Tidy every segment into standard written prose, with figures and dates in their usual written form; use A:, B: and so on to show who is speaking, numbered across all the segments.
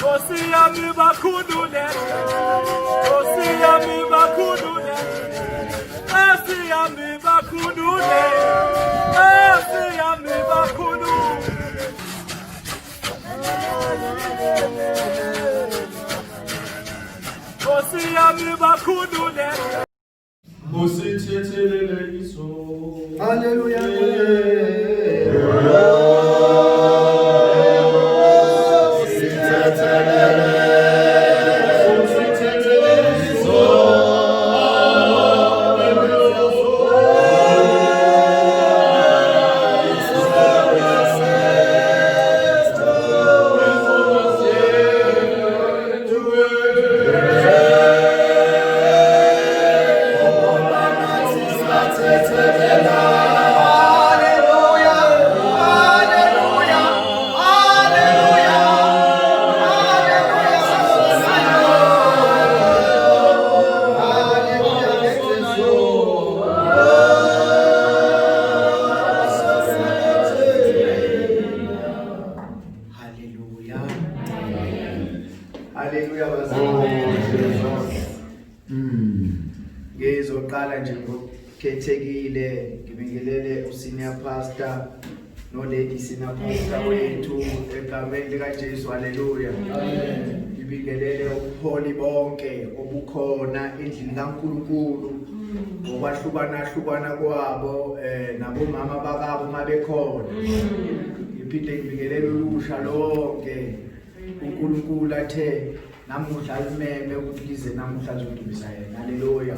A: Nkosi yami bakhulule, Nkosi yami bakhulule, Nkosi yami bakhulule, Nkosi yami bakhulule. Nkosi yami bakhulule.
B: Usithethelele izono.
C: Haleluya. Hallelujah. Hallelujah bazalwane.
B: Oh Jesus.
C: Ngizoqala nje ngokukhethekile ngibingelele usenior pastor no lady senior pastor wethu egameni lika Jesu haleluya. Amen. Ngibingelele ubuholi bonke obukhona endlini kaNkuluNkulu ngokwahlukana hlukana kwabo eh nabomama bakabo mabekhona. Ngiphinde ngibingelele ulusha lonke uNkulunkulu athe namuhla alimeme ukuthi lize namuhla azodumisa yena haleluya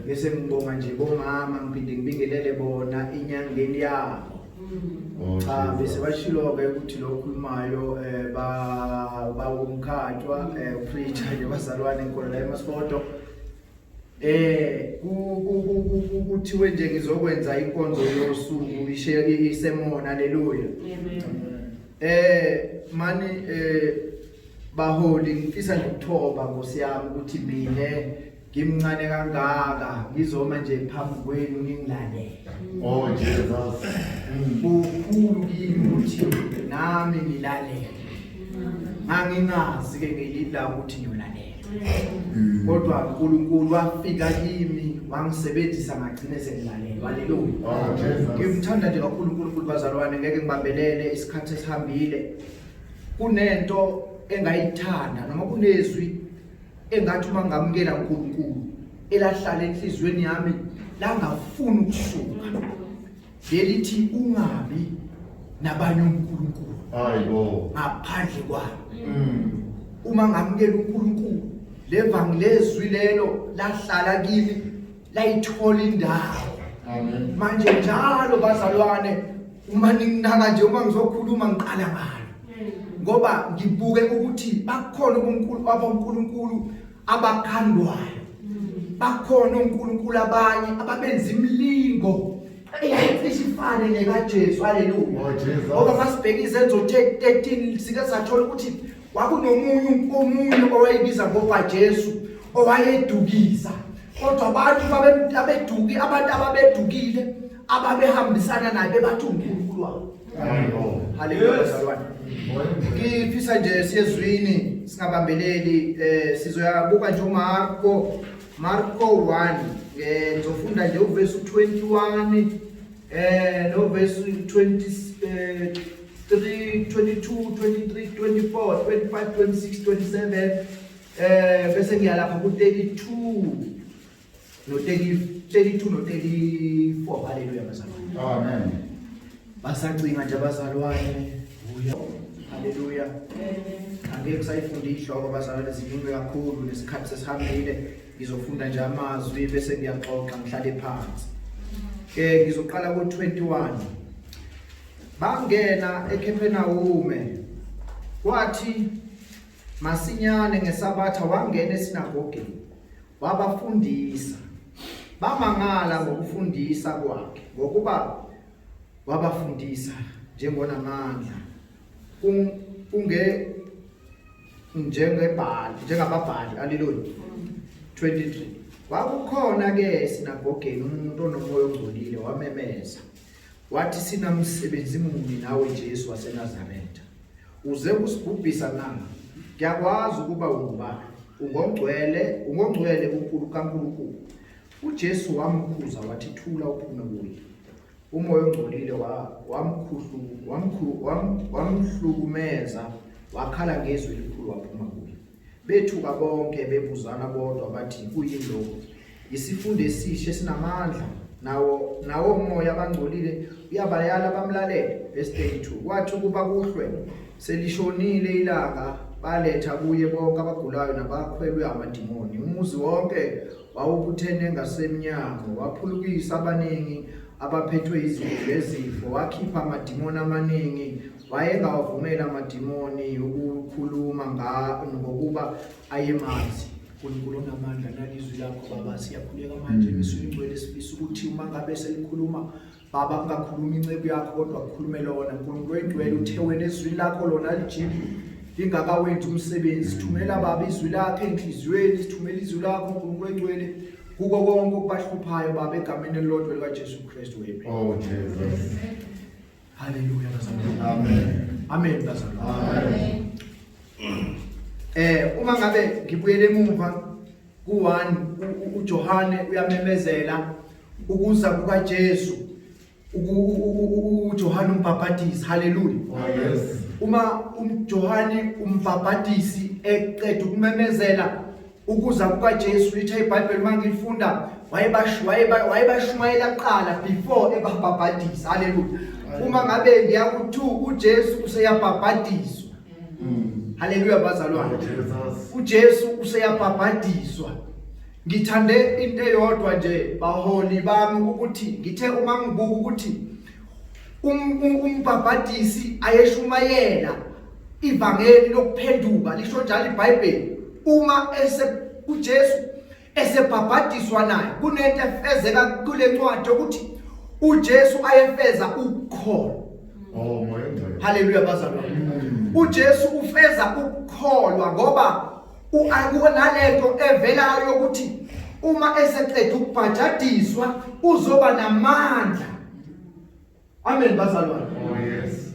C: bese ngibonga nje bomama ngiphinde ngibingelele bona inyangeni yabo
B: Oh,
C: cha
B: Jesus.
C: bese bashilo-ke ukuthi lo okhulumayo um bawumkhatshwa um preacher nje bazalwane inkolo la emasfoto eh kuthiwe nje ngizokwenza inkonzo yosuku ishe isemona haleluya eh mani eh baholi ngifisa nje ukuthoba nkosi yami ukuthi mina ngimncane kangaka ngizoma nje phambi kwenu ningilalele
B: Oh Jesus.
C: kukhulu kimi ukuthi nami ngilalele ngangingazi ke ngelinda ukuthi ngiyolalela kodwa uNkulunkulu wafika kimi wangisebenzisa ngagcine sengilalela haleluya
B: Oh Jesus.
C: ngimthanda nje kakhulu uNkulunkulu bazalwane ngeke ngibambelele isikhathi esihambile kunento engayithanda noma kunezwi engathi uma ngamukela uNkulunkulu elahlala enhliziyweni yami langafuni ukusuka lelithi ungabi nabanye uNkulunkulu
B: Hayibo.
C: ngaphandle kwami uma ngamukela uNkulunkulu levangi lezwi lelo lahlala kimi layithola indawo
B: Amen.
C: manje njalo bazalwane uma ninginaka nje uma ngizokhuluma ngiqala ngalo ngoba ngibuke ukuthi bakhona uNkulunkulu aboNkulunkulu abakhandwayo bakhona oNkulunkulu abanye ababenza imilingo eyayicishe ifane nekaJesu haleluya
B: Oh, Jesus.
C: ngoba masibheka izenzo 13 sike sathola ukuthi kwakunomunye omunye owayebiza ngoBajesu owayedukisa kodwa abantu abeduki abantu ababedukile ababehambisana naye bebathi uNkulunkulu wabo
B: Hayibo.
C: Haleluya bazalwane. Ngifisa nje siyezwini singabambeleli eh sizoyabuka nje uMarko Marko 1 eh ngizofunda nje uverse 21 eh no verse 23 22 23 24 25 26 27 eh bese ngiyalapha ku 32 no 30 32 no 34 haleluya bazalwane
B: Amen.
C: basacinga nje abazalwane haleluya angeke kusayifunda ihloko bazalwane ziningi kakhulu nesikhathi sesihambile ngizofunda nje amazwi bese ngiyaxoxa ngihlale phansi ke ngizoqala ku-21 bangena eKhephenawume kwathi masinyane ngesabatha wangena esinagogeni wabafundisa bamangala ngokufundisa kwakhe ngokuba wabafundisa njengonamandla kunge Njengebhali, njengababhali. Haleluya. 23 Kwakukhona ke esinagogeni umuntu onomoya ongcolile wamemeza wathi sinamsebenzi muni nawe Jesu waseNazaretha uze kusibhubhisa na ngiyakwazi ukuba ungubani ungongcwele ungongcwele uNkulunkulu kaNkulunkulu uJesu wamkhuza wathi thula uphume kuye Umoya ongcolile wamhlukumeza, wakhala ngezwi elikhulu waphuma kuye. Bethuka bonke bebuzana bodwa bathi, Kuyini lokhu? Yisifundo esisha esinamandla nawo nawo moya abangcolile uyabayala bamlalele. Verse 32 Kwathi ukuba kuhlwe selishonile ilanga baletha kuye bonke abagulayo nabakhwelwe amadimoni. Umuzi wonke wawubuthene ngasemnyango, waphulukisa abaningi abaphethwe izifo, wakhipha amadimoni amaningi. Wayengawavumeli amadimoni ukukhuluma ngokuba ayemazi. Nkulunkulu onamandla nalizwi lakho Baba, siyakhuleka manje ngesuku sifisa ukuthi uma ngabe selikhuluma Baba kungakhuluma inceku yakho kodwa kukhulume lona Nkulunkulu oyingcwele uthe wena ezwini lakho lona lijiki lingakawenzi umsebenzi sithumela baba izwi lakho enhliziyweni sithumela izwi lakho Nkulunkulu oyingcwele kuko konke okubahluphayo baba egameni elilodwa likaJesu Kristu amen.
B: Oh Jesus.
C: Haleluya bazalwane.
B: Amen.
C: Amen bazalwane.
B: Amen.
C: Uma ngabe ngibuyele emuva ku-1 uJohane uyamemezela ukuza kukaJesu uJohane umbhabhadisi haleluya.
B: Oh yes.
C: Uma uJohane umbhabhadisi eqeda ukumemezela ukuza kukaJesu lithe iBhayibheli mangilifunda wayebashumayela kuqala before ebabhabhadisa haleluya. Uma ngabe ngiya ku-2 uJesu useyabhabhadiswa. Haleluya bazalwane.
B: Oh,
C: uJesu useyabhabhadiswa. Ngithande into eyodwa nje baholi bami ukuthi ngithe uma ngibuka ukuthi umbhabhadisi ayeshumayela ivangeli lokuphenduka lisho njalo iBhayibheli uma ese uJesu esebhabhadiswa naye kunento efezeka kule ncwadi yokuthi uJesu ayefeza ukukholwa.
B: Oh moya ongcwele.
C: Haleluya bazalwane. uJesu ufeza ukukholwa ngoba kunalento evelayo yokuthi uma eseqeda ukubhajadiswa uzoba namandla. Amen bazalwane.
B: Oh yes.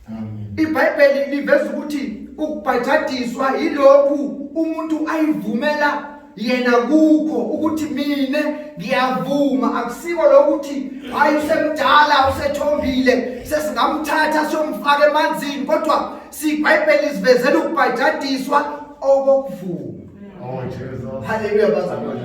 B: Amen.
C: IBhayibheli liveza ukuthi ukubhajadiswa yilokhu umuntu ayivumela yena kukho ukuthi mina ngiyavuma akusiko lokuthi hayi usemdala usethombile sesingamthatha siyomfaka emanzini kodwa sibhayibheli sivezela ukubhajadiswa okokuvuma.
B: Oh Jesus.
C: Haleluya bazalwane.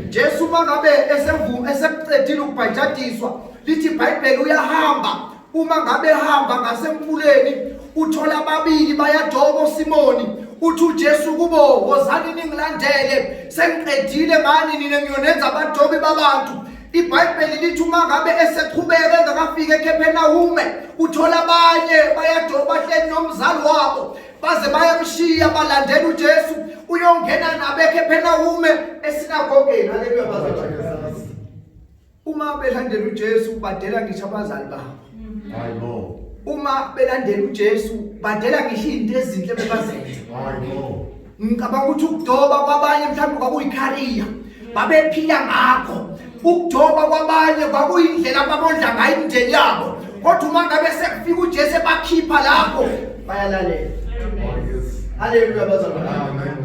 C: Jesu mangabe esevuma esekuqedile ukubhajadiswa lithi iBhayibheli uyahamba uma ngabe ehamba ngasemfuleni uthola ababili bayadoba oSimoni uthi uJesu kubo wozani ningilandele sengiqedile ngani nina ngiyonenza abadobi babantu iBhayibheli lithi uma ngabe eseqhubeka engakafiki eKhephenawume uthola abanye bayadoba hleli nomzali wabo baze bayamshiya balandela uJesu uyongena nabo eKhephenawume esinagogeni haleluya bazalwane Uma belandela uJesu badela ngisho abazali babo.
B: Hayibo.
C: Uma belandela uJesu badela ngisho izinto ezinhle bebazenza.
B: Hayibo.
C: Ngicabanga ukuthi ukudoba kwabanye mhlawumbe kwakuyikhariya. Babephila ngakho. Ukudoba kwabanye kwakuyindlela ababondla ngayo imindeni yabo. Kodwa uma ngabe sekufika uJesu ebakhipha lapho bayalalela.
B: Oh yes.
C: Haleluya bazalwane.
B: Amen.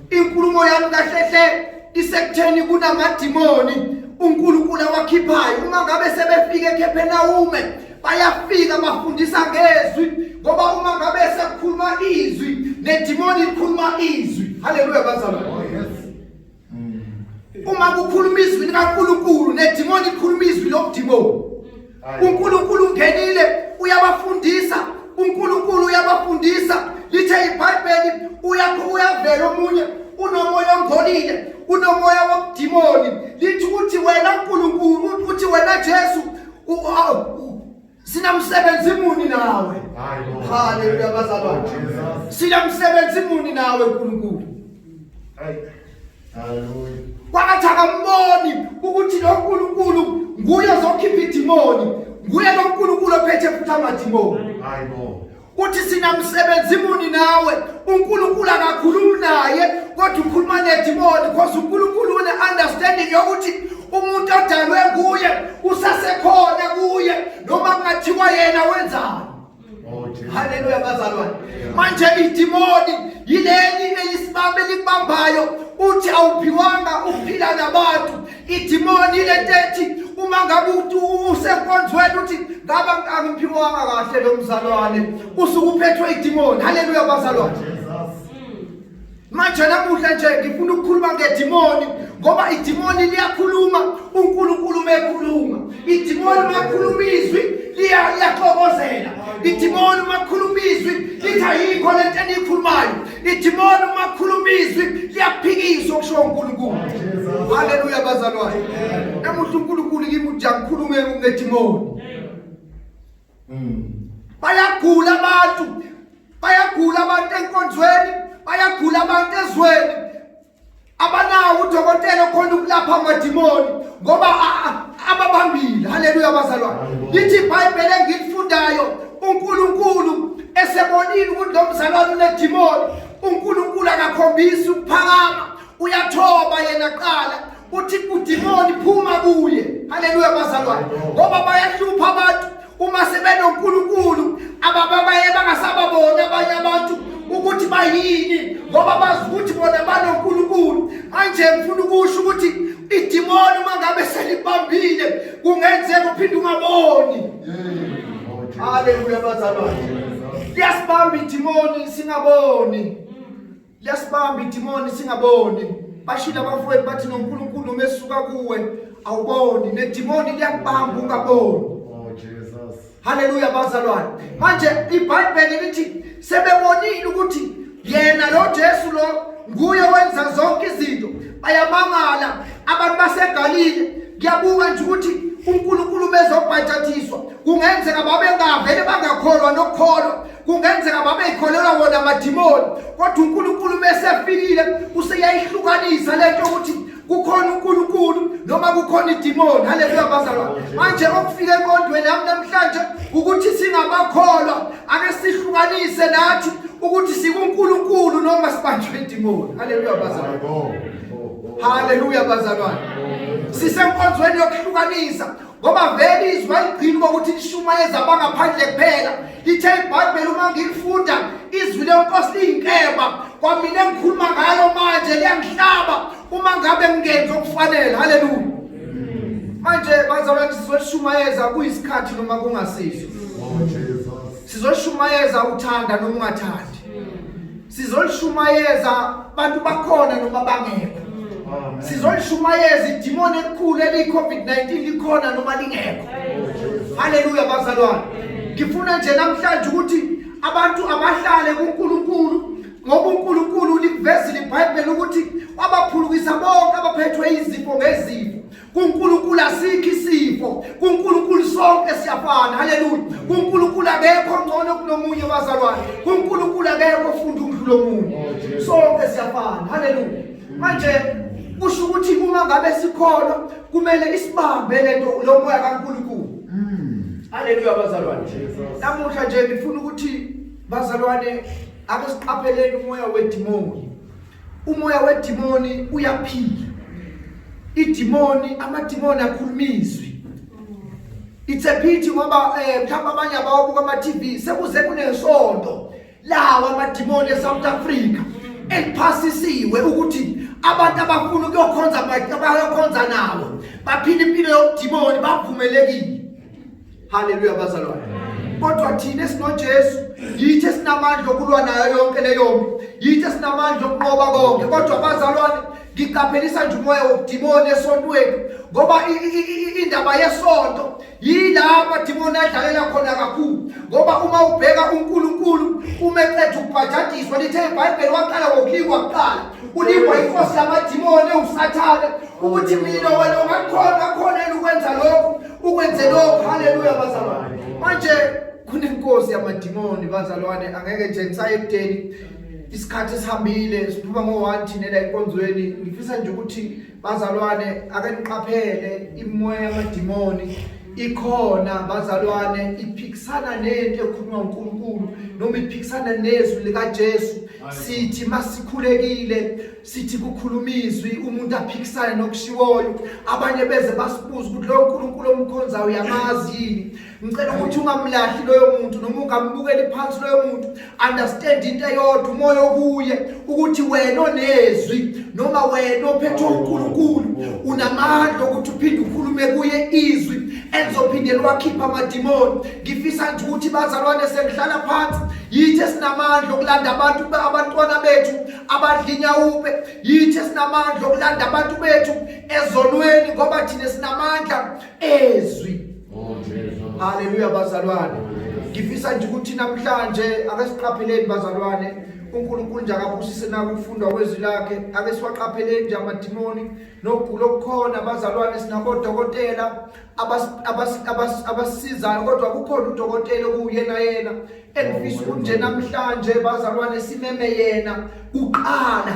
C: Inkulumo yami kahle hle isekutheni kunamadimoni uNkulunkulu awakhiphayo uma ngabe sebefika eKhephenawume bayafika bafundisa ngezwi ngoba uma ngabe sekukhuluma izwi nedimoni likhuluma izwi haleluya bazalwane
B: Oh yes.
C: uma kukhuluma izwi likaNkulunkulu nedimoni likhuluma izwi lobudimoni uNkulunkulu ungenile uyabafundisa uNkulunkulu uyabafundisa lithe iBhayibheli uyakho uyavela omunye unomoya ongcolile unomoya wobudimoni lithi ukuthi wena uNkulunkulu uthi wena Jesu sinamsebenzi muni nawe haleluya bazalwane sinamsebenzi muni nawe uNkulunkulu
B: Haleluya.
C: Kwakathi akamboni ukuthi lo nkulunkulu nguye ozokhipha idimoni nguye lo nkulunkulu ophethe futhi amadimoni
B: Hayibo.
C: Uthi sinamsebenzi muni nawe? uNkulunkulu akakhulumi naye kodwa ukhuluma nedimoni because uNkulunkulu une understanding yokuthi umuntu odalwe nguye usasekhona kuye noma kungathiwa yena wenzani.
B: Oh, Jesus.
C: Haleluya bazalwane. Manje idimoni yileli elisibambe likubambayo uthi awuphiwanga ukuphila nabantu. Idimoni ilento ethi uma ngabe uthi usenkonzweni uthi ngaba angiphiwanga kahle lo mzalwane usuke uphethwe idimoni. Haleluya bazalwane.
B: Jesus.
C: Manje namuhla nje ngifuna ukukhuluma ngedimoni ngoba idimoni liyakhuluma uNkulunkulu mekhuluma. Idimoni makhuluma izwi liyaxokozela. Idimoni makhuluma izwi lithi ayikho lento eniyikhulumayo. Idimoni makhuluma izwi liyaphikisa okusho uNkulunkulu. Haleluya bazalwane. Namuhla uNkulunkulu kimi uthi angikhulume ngedimoni. Bayagula abantu. Bayagula abantu enkonzweni, bayagula abantu ezweni. Abanawo udokotela okhona ukulapha amadimoni ngoba ababambile. Haleluya bazalwane. Lithi iBhayibheli engilifundayo uNkulunkulu esebonile ukuthi lo mzalwane unedimoni, uNkulunkulu akakhombisi ukuphakama, uyathoba yena qala uthi kudimoni phuma kuye. Haleluya bazalwane. Ngoba bayahlupha abantu uma sebenoNkulunkulu abababaye bangasababoni abanye abantu ukuthi bayini ngoba bazi ukuthi bona banoNkulunkulu. Manje ngifuna ukusho ukuthi idimoni uma ngabe selibambile kungenzeka uphinde ungaboni.
B: Oh, Jesus.
C: Haleluya bazalwane. Liyasibamba idimoni singaboni. Liyasibamba idimoni singaboni. Bashilo abafowethu bathi noNkulunkulu uma esuka kuwe awuboni, nedimoni liyakubamba ungaboni.
B: Oh, Jesus.
C: Haleluya bazalwane. Manje iBhayibheli lithi sebebonile ukuthi yena lo Jesu lo nguye wenza zonke izinto. Bayamangala abantu baseGalile. Ngiyabuka nje ukuthi uNkulunkulu bezobhajathiswa kungenzeka babengavele bangakholwa nokukholwa kungenzeka babeyikholelwa wona amadimoni kodwa uNkulunkulu mesefikile useyayihlukanisa lento ukuthi kukhona uNkulunkulu noma kukhona idimoni. Haleluya bazalwane. Manje okufika enqondweni yami namhlanje ukuthi singabakholwa ake sihlukanise nathi ukuthi sikuNkulunkulu noma sibanjwe idimoni. Haleluya bazalwane.
B: Yebo.
C: Haleluya bazalwane. Sisenkonzweni yokuhlukanisa ngoba vele izwi aligcini ngokuthi lishumayeza abangaphandle kuphela. Lithe iBhayibheli uma ngilifunda izwi lenkosi liyinkemba kwamina engikhuluma ngalo manje liyangihlaba uma ngabe ngingenzi okufanele. Haleluya. Manje bazalwane sizolishumayeza kuyisikhathi noma kungasiso.
B: Oh, Jesus.
C: Sizoshumayeza uthanda noma ungathandi. Sizolishumayeza bantu bakhona noma bangekho.
B: Amen.
C: Sizolishumayeza idimoni elikhulu eliyi-COVID-19 likhona noma lingekho.
B: Oh, Jesus.
C: Haleluya bazalwane. Ngifuna nje namhlanje ukuthi abantu abahlale kuNkulunkulu ngoba uNkulunkulu likuvezile iBhayibheli ukuthi wabaphulukisa bonke abaphethwe izifo ngezifo. kuNkulunkulu asikho isifo, kuNkulunkulu sonke siyafana. Haleluya. kuNkulunkulu akekho ngcono kunomunye bazalwane, kuNkulunkulu akekho ofunda ukudlula omunye, sonke siyafana. Haleluya. Manje kusho ukuthi uma ngabe sikholwa kumele isibambe lento lo moya kaNkulunkulu. Haleluya bazalwane. Namuhla nje ngifuna ukuthi bazalwane ake siqapheleni umoya wedimoni. Umoya wedimoni uyaphila. Idimoni, amadimoni akhuluma izwi. It's a pity ngoba mhlawumbe abanye abawabuka ama TV sekuze kunesonto lawa amadimoni eSouth Africa eliphasisiwe ukuthi abantu abafuna ukuyokhonza abayokhonza nawo baphila impilo yobudimoni bavumelekile. Haleluya bazalwane. Kodwa thina esinoJesu yithi esinamandla okulwa nayo yonke leyo mpi, yithi esinamandla okunqoba konke. Kodwa bazalwane ngiqaphelisa nje umoya wobudimoni esontweni ngoba indaba yesonto yila amadimoni adlalela khona kakhulu ngoba uma ubheka uNkulunkulu uma eqeda ukubhajadiswa lithe iBhayibheli waqala ngokulingwa kuqala ulingwa inkosi yamadimoni ewuSathane ukuthi mina wena ungakhona khona yini ukwenza lokhu ukwenze lokhu. Haleluya bazalwane. Manje kunenkosi yamadimoni bazalwane, angeke nje ngisaye ekudeni, isikhathi sihambile, siphuma ngo-1 thina la enkonzweni. Ngifisa nje ukuthi bazalwane ake niqaphele imoya yamadimoni ikhona bazalwane, iphikisana nento ekhulunywa uNkulunkulu. noma iphikisana nezwi likaJesu. Sithi masikhulekile sithi kukhuluma izwi umuntu aphikisane nokushiwoyo, abanye beze basibuza ukuthi loyo uNkulunkulu omkhonzayo uyamazi yini. Ngicela ukuthi ungamlahli loyo muntu noma ungambukeli phansi loyo muntu. Understand into eyodwa, umoya okuye ukuthi wena onezwi noma wena ophethe uNkulunkulu unamandla ukuthi uphinde ukhulume kuye izwi elizophinde liwakhipha amadimoni. Ngifisa nje ukuthi bazalwane sengihlala phansi, yithi esinamandla okulanda abantu abantwana bethu abadla inyawupe, yithi esinamandla okulanda abantu bethu ezonweni, ngoba thina sinamandla ezwi.
B: Oh Jesus.
C: Haleluya bazalwane. Ngifisa nje ukuthi namhlanje ake siqapheleni bazalwane, uNkulunkulu nje akabusise nakufundwa kwezwi lakhe. Ake siwaqapheleni nje amadimoni nokugula okukhona bazalwane. Sinabodokotela abasizayo, kodwa kukhona udokotela okuyena yena engifisa ukuthi nje namhlanje bazalwane simeme yena kuqala,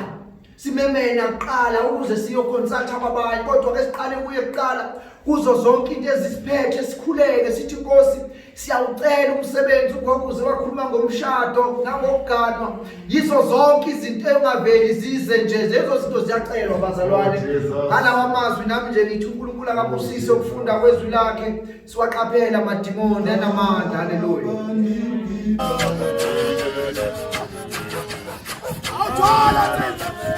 C: simeme yena kuqala ukuze siyoconsulta kwabanye, kodwa ke siqale kuye kuqala kuzo zonke into ezisiphethe. Sikhuleke sithi Nkosi, siyawucela umsebenzi. Ugogo uze wakhuluma ngomshado nangokuganwa, yizo zonke izinto engaveli zize nje, lezo zinto ziyacelwa bazalwane. Ngalawa mazwi nami nje ngithi uNkulunkulu akabusise ukufunda kwezwi lakhe, siwaqaphela amadimoni anamandla. Haleluya.
A: Awuthwala.